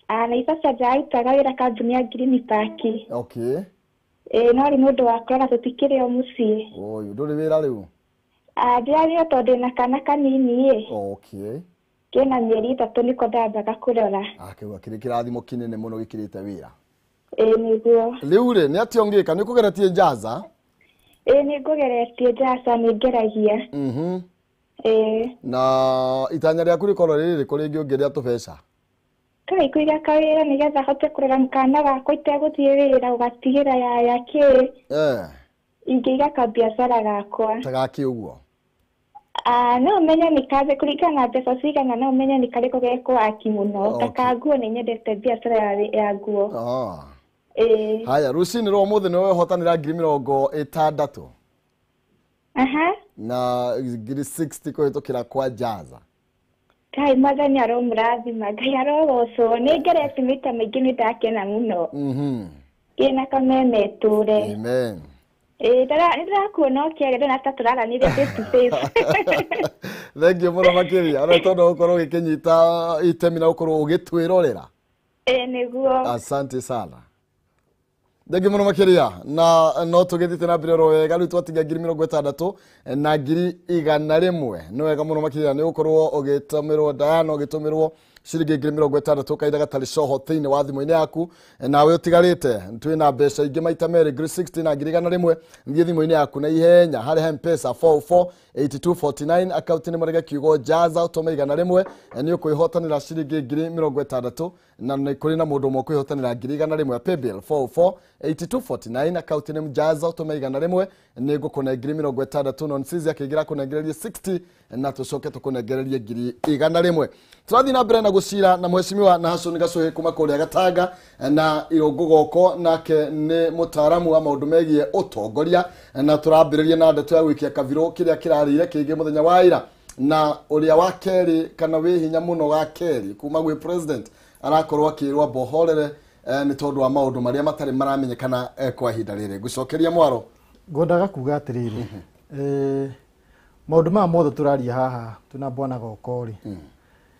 Naivasha njarutaga wĩra kambuni ya Green Park. Ĩĩ, no rĩ mũndũ wa kũrora, tũtikĩrĩ o mũciĩ. Ũyũ ndũrĩ wĩra rĩu? Ndĩrarĩo tondũ ndĩna kana kanini ĩ. Kĩna mĩeri 3, nĩko ndambaga kũrora. Akĩuga kĩrĩ kĩrathimo kĩnene mũno gĩkĩrĩte wĩra. Ĩĩ, nĩguo. Rĩu rĩ, nĩ atĩa ũngĩka, nĩ ũkũgeretie Njaza? Ĩĩ, nĩ ngũgeretie Njaca, nĩ ngeragia. Ĩĩ. Na itanya rĩaku rĩkorwo rĩrĩ rĩkũ rĩngĩ ũngĩrĩa tũbeca? Kai kũiga kawĩra nĩgetha hote kũrora kana gakwa itegũthiĩ wĩra ũgatigĩra yaya kĩ. Ingĩiga kabiacara gakwa. Ta gakĩ ũguo? No menye nĩ kabe kũringana na mbeca cigana, no menye nĩ karĩkũ gekwaki mũno. Ta ka nguo, nĩ nyendete biacara ya nguo. Ĩĩ. Haya, rũcinĩ rwa ũmũthĩ nĩwe wehotanĩra 60,000. Na ngiri 60 kũhĩtũkĩra kwa Jaza. Kai Mwathani aromũrathima, Ngai arogocwo, nĩ ngerete maita maingĩ, nĩ ndakena mũno. Kĩna kameme tũre. Amen. Ĩĩ, nĩ ndĩrakuona ũkĩaria, ndona ta tũraranĩria face to face. Thank you mũno makĩria ona tondũ gũkorwo ũgĩkĩnyita itemi na gũkorwo ũgĩtwĩrorera. Ĩĩ, nĩguo. Asante sana. Thengi muno makiria na no tugithiite na mbere oro wega riu twatigia 60,000 na 100,000. Ni wega muno makiria ni ukorwo ugitumirwo Diana ugitumirwo ciringi 60,000 kaida gatari coho thiini wa thimu-ini yaku nawe utigarite twina mbeca ingi maita meri 60,000 na 100,000 ngie thimu-ini yaku na ihenya hari M-Pesa 448249 account ni marega kiugo jaza utume 100 ni ukwihotanira ciringi 60,000 na ni kuri na mundu umwe ukwihotanira 100,000 paybill 448249 account ni jaza utume 100 ni ngukunengeri 60 nonsizi akigira kunengereria 60 na tucoke tukunengererie 100,000. Turathi na mbere na gucira na mheshimiwa na Nahashon Gachuhi kuma kuria Gatanga na Irungu Goko nake ni mutaramu wa maundu megie utongoria na turambiriria na ndeto ya gwikia kabiro kiria kirarire kingi muthenya wa ira na uria wa keri kana wi hinya muno wa keri kuma gwi president arakorwo akirwa bohorere ni tondu wa maundu maria matari maramenyekana kwa ihinda riri. Ngucokeria mwaro ngwendaga kuga atiriri maundu maya mothe turaria haha twina bwana Goko ri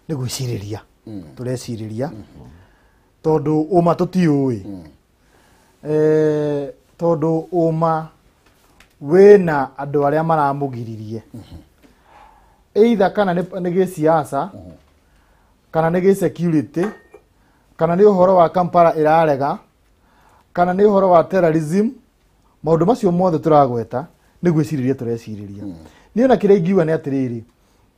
ni gwiciriria tureciriria tondu uma tutiui tondu uma wina andu aria maramugiririe either kana ni giciaca kana ni security kana ni uhoro wa Kampala irarega kana ni uhoro wa terrorism maundu macio mothe turagweta ni gwiciriria tureciriria. Ni ona kiria ingiuga ni atiriri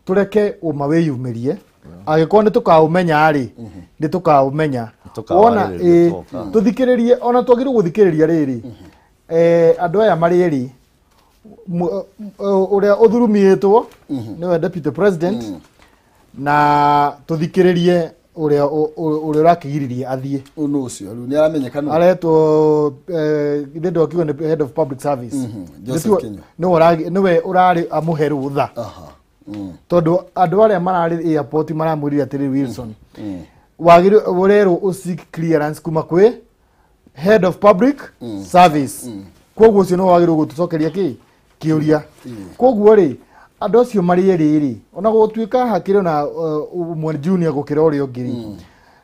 tureke uma wiyumirie agikorwo ni tukaumenya ri ni tukaumenya wona tuthikiririe ona twagirwo guthikiriria riri andu aya mari eri uria uthurumiitwo niwe deputy president na tuthikiririe uria urakigiririe athie unu ucio riu ni aramenyekana aretwo ithe ndokiuga ni head of public service Joseph Kinyua niwe urari amuhe rutha tondu andu aria marari airport maramwirire atiri Wilson wagiri urerwo useek clearance kuma kwi head of public service koguo ucio no wagirwo gutucokeria ki kiuria koguo ri andu acio mari eri ri ona gutuika hakiri na umwe junior gukira uria ungi ri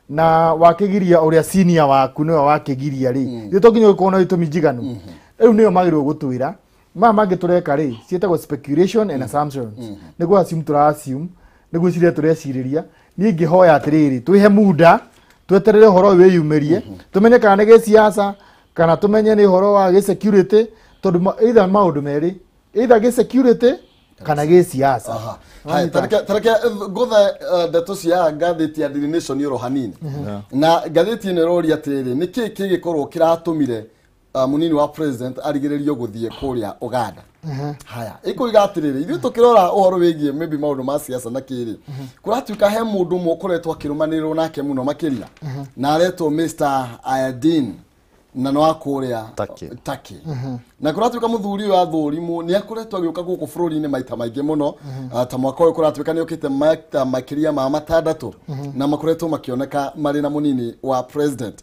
na wakigiria uria senior waku niwe wakigiria ri ithe to nginya gukorwo na itumi njiganu riu nio magirwo gutwira maya mangi tureka ri cietagwo speculation and assumptions niguo assume tura assume niguo ciria tureciriria ni ngihoya atiriri twihe muda tweterere uhoro uyu wiyumirie tumenye kana ni giciaca kana tumenye ni uhoro wa gicecurity tondu either maundu meri either gicecurity kana giciaca. Haya tareke nguthe ndeto cia ngathĩti ya Daily Nation oro hanini na ngathĩti ĩno ĩroria atĩrĩrĩ nĩkĩ kĩgĩkorwo kĩratũmire munini wa president arigĩrĩrio gũthiĩ kũrĩa Uganda. Haya ikuiga atĩrĩrĩ ithuĩ tũkĩrora ũhoro wĩgiĩ maybe maũndũ ma siasa na kĩrĩ kũratuĩka he mũndũ ũmwe ũkoretwo akĩrũmanĩrĩrwo nake mũno makĩria na aretwo Mr. Ayadin na no akũrĩa Turkey na kũratuĩka mũthuri ũyũ athũrimwo nĩ akoretwo agĩũka gũkũ bũrũri-inĩ maita maingĩ mũno ta mwaka ũyũ kũratuĩka nĩ okĩte maita makĩria ma 6 na makoretwo makĩoneka marĩ na mũnini wa president.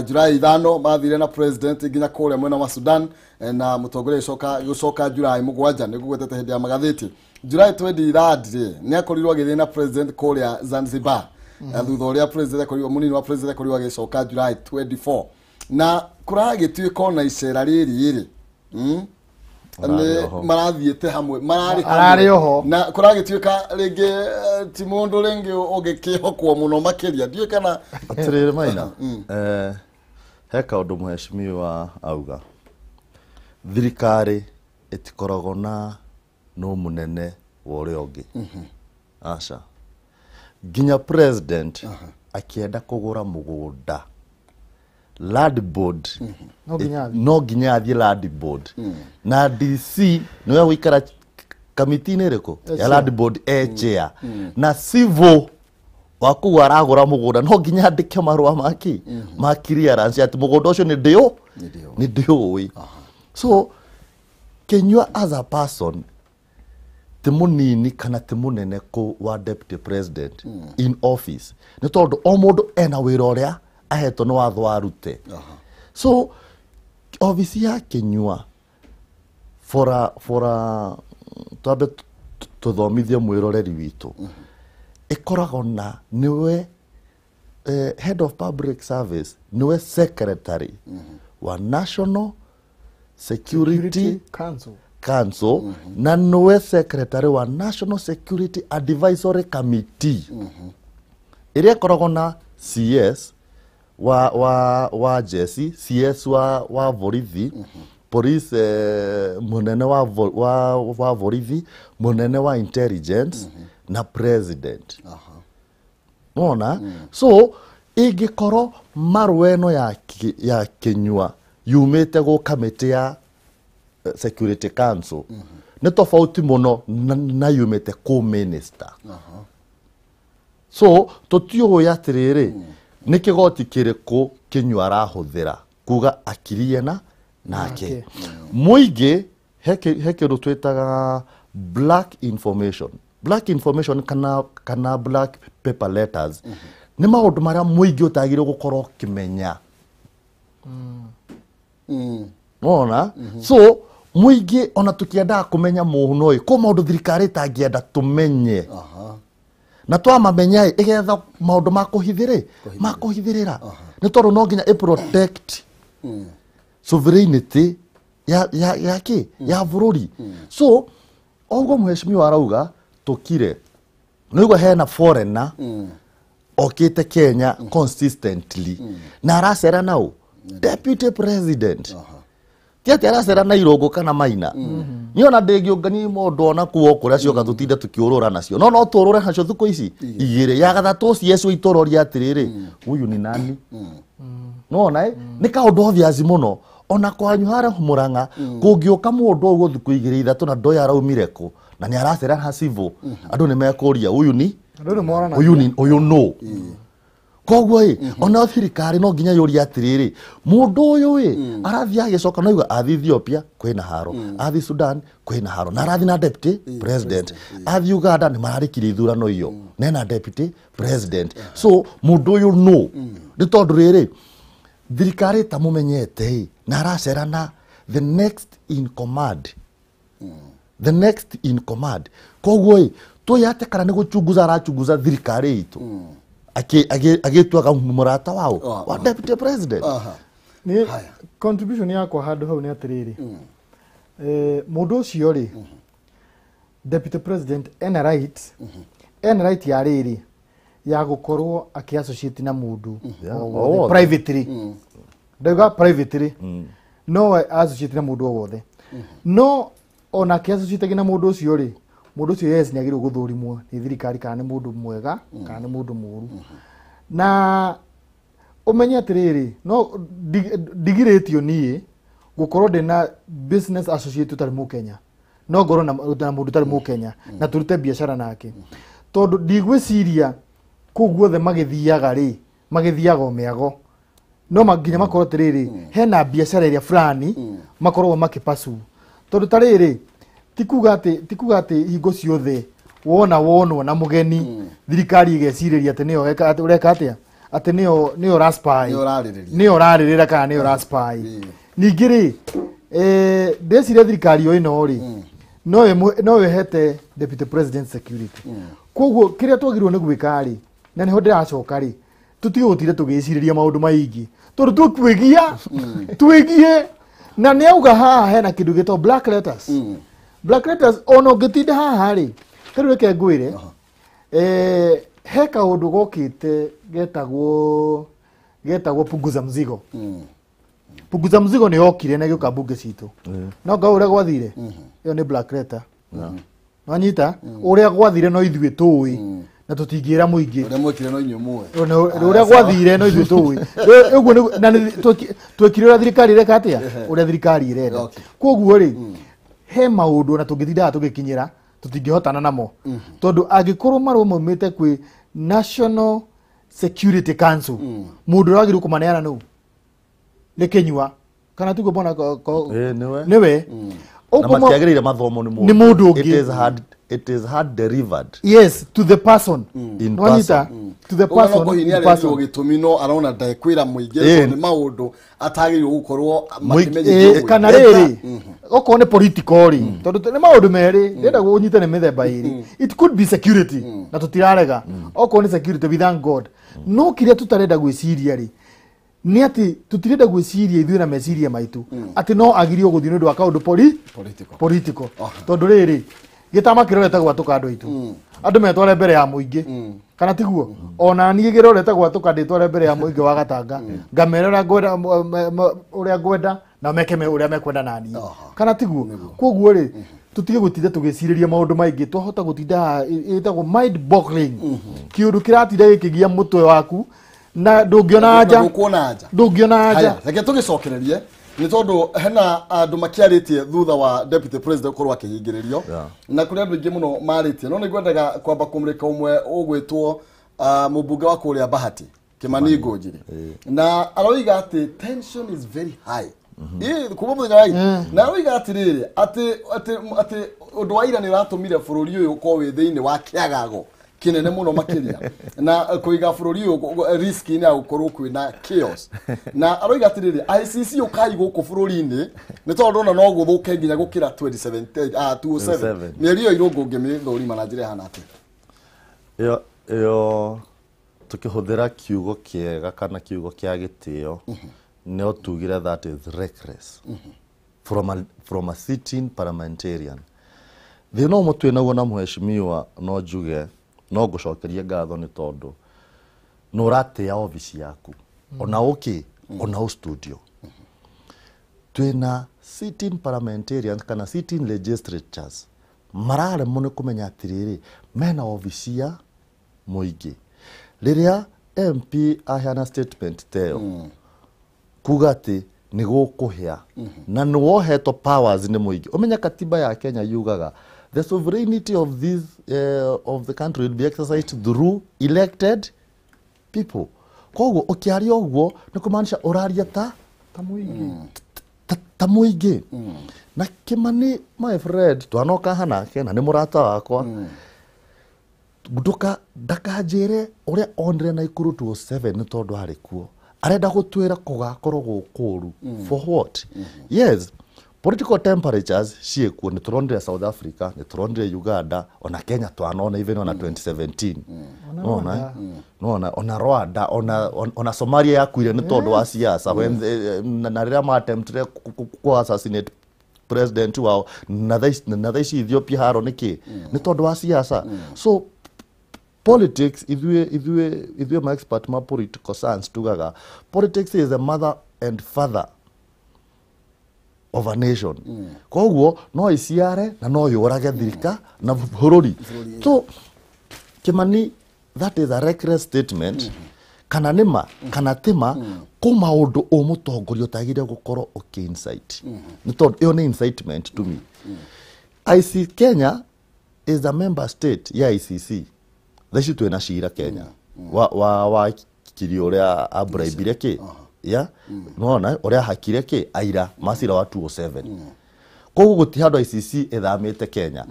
July 5 mathire na president nginya kũrĩa mwena wa Sudan na mũtongoria gũcoka July 7 nĩ gũgwetete hĩndĩ ya magathĩti. July 23 nĩ akorirwo agĩthiĩ na president kũrĩa Zanzibar thutha ũrĩa president akorirwo mũnini wa president akorirwo agĩcoka July 24 na kuragituika ona icera riri ri marathiite hamwe marari oho na kuragituika ringi ti mundu ringi ungikihokwo muno makiria ndiwe kana atiriri maina he kaundu mheshimiwa auga thirikari itikoragwo na no munene wa uria ungi aca nginya president akienda kugura mugunda land board no nginya athie land board na DC niwe guikara kamiti-inĩ ĩrĩkũ ya land board e chair na civil wa kũu aragũra mũgũnda no nginya andĩke marũa maki ma clearance atĩ mũgũnda ũcio nĩ ndĩũĩ. So Kinyua as a person ti mũnini kana ti mũnene kũ wa deputy president in office nĩ tondũ o mũndũ ena wĩra ũrĩa ahetwo nĩ watho arute. So obici ya Kinyua for a twambe tuthomithie mwiroreri witũ ĩkoragwo na niwe head of public service niwe secretary wa National Security Council na nĩwe secretary wa National Security Advisory Committee ĩrĩa ĩkoragwo na CS wa jesi, CS wa borithi, police munene wa borithi, munene wa intelligence na president. Nona? So ingĩkorwo marũa ĩno ya Kinyua yumĩte gũ kamĩtĩ ya Security Council nĩ tofauti mũno na yumĩte kũ minister. So tũtiũĩ atĩrĩrĩ nĩ kĩgoti kĩrĩkũ Kinyua arahũthĩra kuga akirie na nake. Mũingĩ he kĩndũ twĩtaga black information. Black information kana black paper letters nĩ maũndũ marĩa mũingĩ ũtagĩrĩirwo gũkorwo ũkĩmenya. Nona? So mũingĩ ona tũkĩendaga kũmenya mũno ĩ kũ maũndũ thirikari ĩtangĩenda tũmenye. Na twamamenya ĩ ĩgetha maũndũ ma kũhithĩrĩra nĩ tondũ no nginya ĩ protect sovereignty ya ya bũrũri. So oguo mheshimiwa arauga tũkire nĩguo hena foreigner okĩte Kenya consistently na aracera nau deputy president. Ti atĩ aracera na Irũngũ kana Maina. Niĩ ona ndĩngĩũngania mũndũ ona kuo kũrĩa cioka tũtinde tũkĩũrũra nacio. No tũũrũre nacio thikũ ici igĩrĩ ya gatatũ CS itũroria atĩrĩrĩ huyu ni nani? Nona nĩ kaũndũ obvious mũno ona kwanyu harĩa Murang'a kũngĩũka mũndũ ũguo thikũ igĩrĩ ithatũ na ndoĩ araumire kũ na nĩ aracera na civil andũ nĩ mekũria huyu ni huyu no. Koguo ĩ ona thirikari no nginya yũrie atĩrĩrĩ mũndũ ũyũ ĩ arathiĩ agĩcoka no igua athiĩ Ethiopia kwĩna haro, athiĩ Sudan kwĩna haro na arathiĩ na deputy president, athiĩ Uganda nĩ mararĩkirie ithurano iyo nena deputy president. So mũndũ ũyũ no nĩ tondũ rĩrĩ thirikari ĩtamũmenyete ĩ na aracera na the next in command. The next in command. Koguo ĩ tũyate kana nĩ gũchunguza arachunguza thirikari itũ agĩtuaga mũrata wao wa deputy president. Ni contribution yakwa handũ hau nĩ atĩrĩrĩ mũndũ ũcio rĩ deputy president ena right ya rĩrĩ ya gũkorwo akĩ-associate na mũndũ privately. Ndauga privately no associate na mũndũ o wothe no ona akĩ-associate na mũndũ ũcio rĩ mũndũ ũcio yes nĩ agĩrĩirwo gũthũrimwo nĩ thirikari kana nĩ mũndũ mwega kana nĩ mũndũ mũũru. Na ũmenye atĩrĩrĩ no ndigirĩtio niĩ gũkorwo ndĩna business associate ũtarĩ mũkenya no ngorwo na mũndũ ũtarĩ mũkenya na tũrute biacara nake tondũ ndigwĩciria kũu guothe magĩthiaga rĩ magĩthiaga o mĩago no nginya makorwo atĩrĩrĩ hena biacara ĩrĩa fulani makoragwo makĩpasu tondũ ta rĩrĩ tikuga atĩ hingo ciothe wona wonwo na mũgeni thirikari ĩgecirĩria atĩ nĩyo ũreka atĩa atĩ nĩyo ũraspy nĩyo ũrarĩrĩra kana nĩyo ũraspy. Ningĩ rĩ ndĩciria thirikari o ĩno rĩ no ĩhete deputy president security. Koguo kĩrĩa twagĩrĩirwo nĩ gwĩka rĩ na nĩho ndĩracoka rĩ tũtige gũtinda tũgĩcirĩria maũndũ maingĩ tondũ tũkwĩgia twĩgie na nĩ auga haha hena kĩndũ gĩtagwo black letters. Black letters ona ũngĩtinda haha rĩ tarĩu reke ngwĩre he kaũndũ gokĩte getagwo punguza mzigo. Punguza mzigo nĩ yokire na ĩgĩũka mbunge citũ no nga ũrĩa gwathire ĩyo nĩ black letter. Wanyita ũrĩa gwathire no ithuĩ tũĩ na tũtingĩra mũingĩ ũrĩa mwekire no inyuĩ mũĩ ũrĩa gwathire no ithuĩ tũĩ ũguo na twekire ũrĩa thirikari ĩreka atĩa ũrĩa thirikari ĩrenda. Koguo rĩ he maũndũ na tũngĩtindaga tũgĩkinyĩra tũtingĩhotana namo tondũ angĩkorwo marũa maumĩte kwĩ National Security Council mũndũ ũrĩa wagĩrĩirwo kũmaneana nũ nĩ Kinyua kana tiguo mbona nĩwe na matiagĩrĩire mathomo nĩ mũndũ ũngĩ. It is hard delivered. Yes, to the person. In person. To the person. In person. Gĩtũmi no arona ndekwĩra mũingĩ nĩ maũndũ atagĩrĩirwo gũkorwo makĩmenyithio. Kana rĩrĩ okorwo nĩ political rĩ tondũ nĩ maũndũ merĩ ndĩrenda ũnyite nĩ mĩthemba ĩrĩ. It could be security na tũtirarega. Okorwo nĩ security we thank God. No kĩrĩa tũtarenda gwĩciria rĩ Nĩ atĩ tũtirenda gwĩciria ithuĩ na meciria maitũ atĩ no agirio gũthiĩ nĩ ũndũ wa kaũndũ political. Tondũ rĩrĩ gĩtama kĩrorete gwatũka andũ aitũ, andũ metware mbere ya mũingĩ, kana tiguo? Ona niĩ kĩrorete gwatũka ndĩtware mbere ya mũingĩ wa Gatanga, ngamera ũrĩa ngwenda na meke ũrĩa mekwenda na niĩ, kana tiguo? Koguo rĩ tutige gũtinda tũgĩcirĩria maũndũ maingĩ, twahota gũtinda ĩtagwo mind boggling, kĩũndũ kĩratinda gĩkĩgia mũtwe waku na ndũngĩona anja, ndũngĩona anja. Reke tũgĩcokererie nĩ tondũ hena andũ makĩarĩtie thutha wa deputy president gũkorwo akĩhingĩrĩrio, na kũrĩ andũ aingĩ mũno marĩtie, no nĩ ngwendaga kwamba kũmũrĩka ũmwe ũgwĩtwo mũmbunge wa kũrĩa Bahati Kimani Ngũnjiri, na aroiga atĩ tension is very high kuma mũthenya wa ira, na aroiga atĩrĩrĩ atĩ ũndũ wa ira nĩ ũratũmire bũrũri ũyũ ũkorwo wĩ thĩinĩ wa kĩagago kĩnene mũno makĩria, na kũiga bũrũri ũyũ risk-inĩ ya gũkorwo kwĩna chaos. Na aroiga atĩrĩrĩ ICC ũkai gũkũ bũrũri-inĩ nĩ tondũ ona no gũthũke nginya gũkĩra 2007 mĩeri ĩyo irũngũ ũngĩmĩthũrima na njĩra ĩhana atĩa? Ĩyo tũkĩhũthĩra kiugo kĩega kana kiugo kĩa gĩtĩo, no tugire that is reckless from a sitting parliamentarian. Thĩna ũmwe twĩ naguo na mheshimiwa, no njuge no ngũcokerie ngatho nĩ tondũ nĩ ũratĩa obici yaku, ona ũkĩ ona ũ studio. Twĩna sitting parliamentarians kana sitting legislatures mararemwo nĩ kũmenya atĩrĩrĩ mena obici ya mũingĩ. Rĩrĩa MP aheana statement teyo kuga atĩ nĩ gũkũhĩa na nĩ wohetwo powers nĩ mũingĩ, ũmenye katiba ya Kenya yugaga the sovereignty of this of the country will be exercised through elected people. Koguo ũkĩaria ũguo nĩ kũmaanisha ũraria ta mũingĩ, ta mũingĩ. Na Kimani my friend twanoka hanake na nĩ mũrata wakwa, nduka ndakanjĩre ũrĩa onire Naikuru 207 nĩ tondũ arĩ kuo, arenda gũtwĩra kũgakorwo gũkũru for what? Yes, political temperatures ciĩkuo, nĩ tũronire South Africa, nĩ tũronire Uganda, ona Kenya twanona even ona 2017, ona Rwanda, ona Somalia yakuire nĩ tondũ wa siasa, na rĩrĩa ma-attemptire ku assassinate president wao, na thaa ici Ethiopia haro nĩkĩ? Nĩ tondũ wa siasa. So politics, ithuĩ ma expert ma political science tugaga politics is the mother and father of a nation. Koguo no iciare na no yũrage thirika na bũrũri. So Kimani, that is a reckless statement. Kana nĩma kana tima, kũ maũndũ ũmũtongoria ũtagĩrĩire gũkorwo ũkĩ incite, nĩ tondũ ĩyo nĩ incitement to me. IC Kenya is a member state ya ICC. Thaa ici twĩna cira Kenya wa kiri ũrĩa abribire kĩ, ya nĩwona ũrĩa ahakire kĩ aira macira wa 207. Koguo gũtirĩ handũ ICC ĩthamĩte Kenya.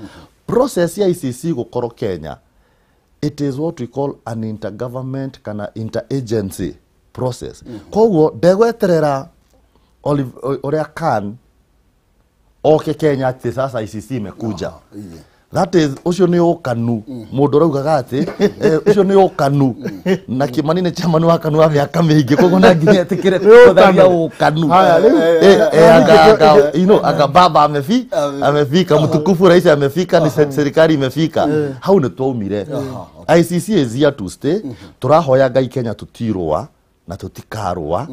Process ya ICC gũkorwo Kenya, it is what we call an intergovernment kana interagency process. Koguo ndegweterera ũrĩa Khan oke Kenya atĩ sasa ICC imekuja. That is ũcio nĩ ũkanu, mũndũ ũraugaga atĩ ũcio nĩ ũkanu, na Kimani nĩ chairman wa KANU wa mĩaka mĩingĩ, koguo no nginya etĩkĩre gũtharia ũkanu. Anga baba amefika, mtukufu rais amefika, ni serikali imefika. Hau nĩ twaumire. ICC is here to stay. Tũrahoya Ngai Kenya tũtirũa na tũtikarũa,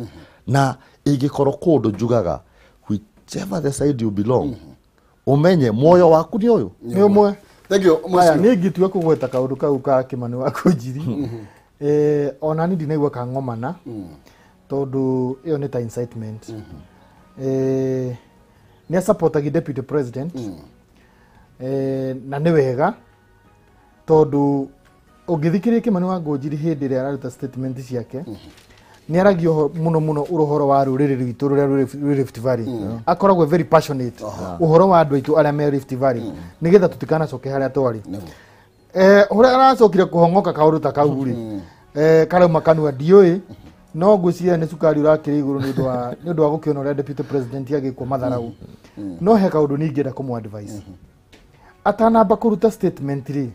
na ĩngĩkorwo kũndũ njugaga whichever the side you belong, umenye moyo waku nĩ ũyũ nĩ ũmwe. Thank you. Aya niĩ ngĩtua kũgweta kaũndũ kau ka Kimani wa Ngũnjiri, ona niĩ ndinaigua kang'omana, tondũ ĩyo nĩ ta incitement. Nĩ asupportagi deputy president, na nĩ wega tondũ ũngĩthikĩrĩria Kimani wa Ngũnjiri hĩndĩ ĩrĩa araruta statement ciake, nĩ aragia mũno mũno ũhoro wa rũrĩrĩ rwitũ rũrĩa rwĩ Rift Valley. Akoragwo very passionate ũhoro wa andũ aitũ arĩa me Rift Valley, nĩgetha tũtikanacoke harĩa twarĩ. Ũrĩa aracokire kũhong'oka kaũndũ ta kau rĩ, karauma kanua ndiũĩ, no ngwĩciria nĩ cukari ũrakĩrĩ igũrũ nĩ ũndũ wa gũkĩona ũrĩa deputy president agĩkwo matharau. No he kaũndũ niĩ ingĩenda kũmũ advice, atanamba kũruta statement rĩ,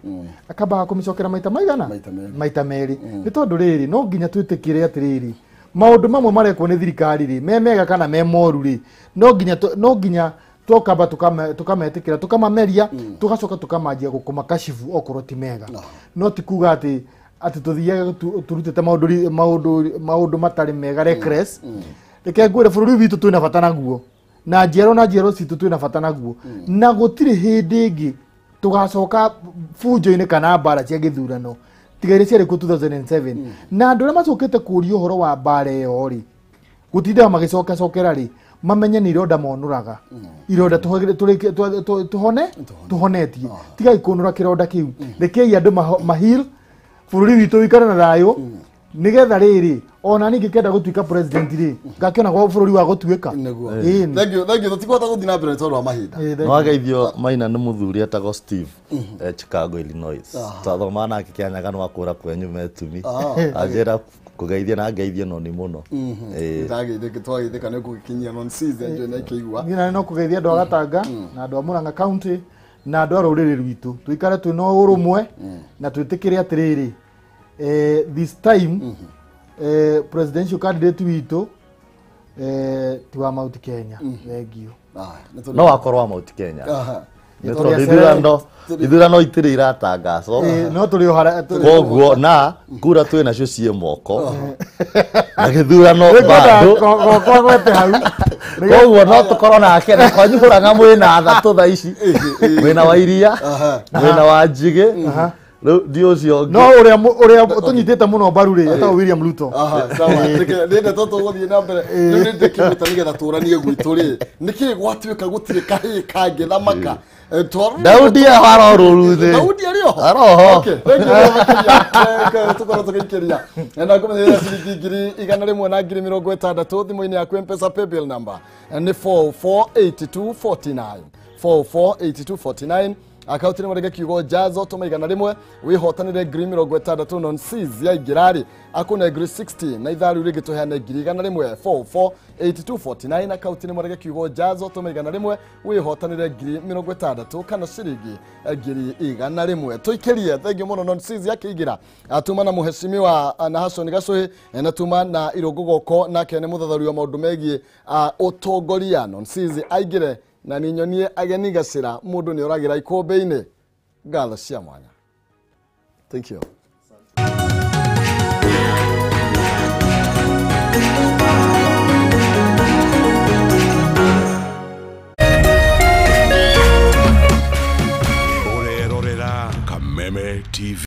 akambaga kũmĩcokera maita maigana? Maita merĩ. Nĩ tondũ rĩrĩ no nginya twĩtĩkĩre atĩrĩrĩ Maũndũ mamwe marekwo nĩ thirikari rĩ me mega kana me moru rĩ no nginya tukamba tukametikira tukamameria tugacoka tukamanjia gũkũmakashifu okorwo ti mega. No ti kuga ati tuthiage turutite maũndũ matarĩ mega reckless. Reke ngwĩre bũrũri witũ twĩna bata naguo na njiaro citũ twĩna bata naguo na gũtirĩ hĩndĩ ĩngĩ tugacoka bunjo-inĩ kana mbara cia gĩthurano tiga iria ciarĩ kuo 2007. Na andũ arĩa macokete kũũria ũhoro wa mbara ĩyo rĩ gũtindaga magĩcokacokera rĩ mamenye nĩ ironda monũraga ironda tuhone tuhonetie tigai kũnũra kĩronda kĩu. Rekei andũ mahil bũrũri witũ wĩikare na thayũ nigetha rĩrĩ ona niĩ ngĩkenda gũtuĩka president rĩ ngakĩona gwa bũrũri wa gũtuĩka. Thank you thank you tũtikũhota gũthiĩ na mbere tondũ wa mahinda. No ageithio Maina nĩ mũthuri etagwo Steve Chicago Illinois. Twathoma nake Kĩanyaga nĩ wakũra kwenyu metumi anjĩra kũgeithia na ngeithie noni mũno. Twageithĩka nĩ gũgĩkinyia non season njũĩ nĩ akĩigua. Niĩ no kũgeithia andũ a Gatanga na andũ a Murang'a County na andũ a rũrĩrĩ rwitũ tũikare twĩna ũrũmwe na twĩtĩkĩre atĩrĩrĩ this time presidential candidate witũ ti wa Mount Kenya. Thank you. No akorwo wa Mount Kenya ithurano itirĩ iratangacwo no tũrĩ o koguo na kura twĩ nacio ciĩ moko na gĩthurano bado gwete hau koguo no tũkorwo nake na kwanyu Murang'a mwĩna thatũ thaa ici mwĩna wa Iria mwĩna wa Njigĩ rĩu ndi ũcio no ũrĩa tũnyitĩte mũno mbaru rĩ etagwo William Ruto. Sawa rĩndĩ to tũgũthiĩ na mbere rĩu nĩ ndĩkĩmwĩta nĩgetha tũranie gwitũ rĩ nĩkĩĩ gwatuĩka gũtirĩ kahĩĩ kangĩthamaka Daudi aharo rũru Daudi arĩ oho aroho. Okay thank you makĩria tũkorwo tũgĩikĩria na ngũmenyerera ciringi 100 na 60,000 thimũ-inĩ yaku M-Pesa paybill number nĩ 448249 448249 akaunti nĩ marĩge kiugo Jazo tũma 100 wĩhotanĩre 60,000 non seize yaingĩra rĩ akũne 60 na ithaa rĩu rĩngĩ tũheane 100 448249 akaunti nĩ marĩge kiugo Jazo tũma 100 wĩhotanĩre 60,000 kana ciringi 100 tũikĩrie. Thank you mũno non seize yakĩingĩra atuma na mũheshimiwa na Hassan Gacohi na tuma na Irũngũ Goko nake nĩ mũthathaũri wa maũndũ megiĩ ũtongoria non seize aingĩre na ninyonie ageni gacira mundu ni oragira ikombe-ini. Ngatho cia mwanya. Thank you.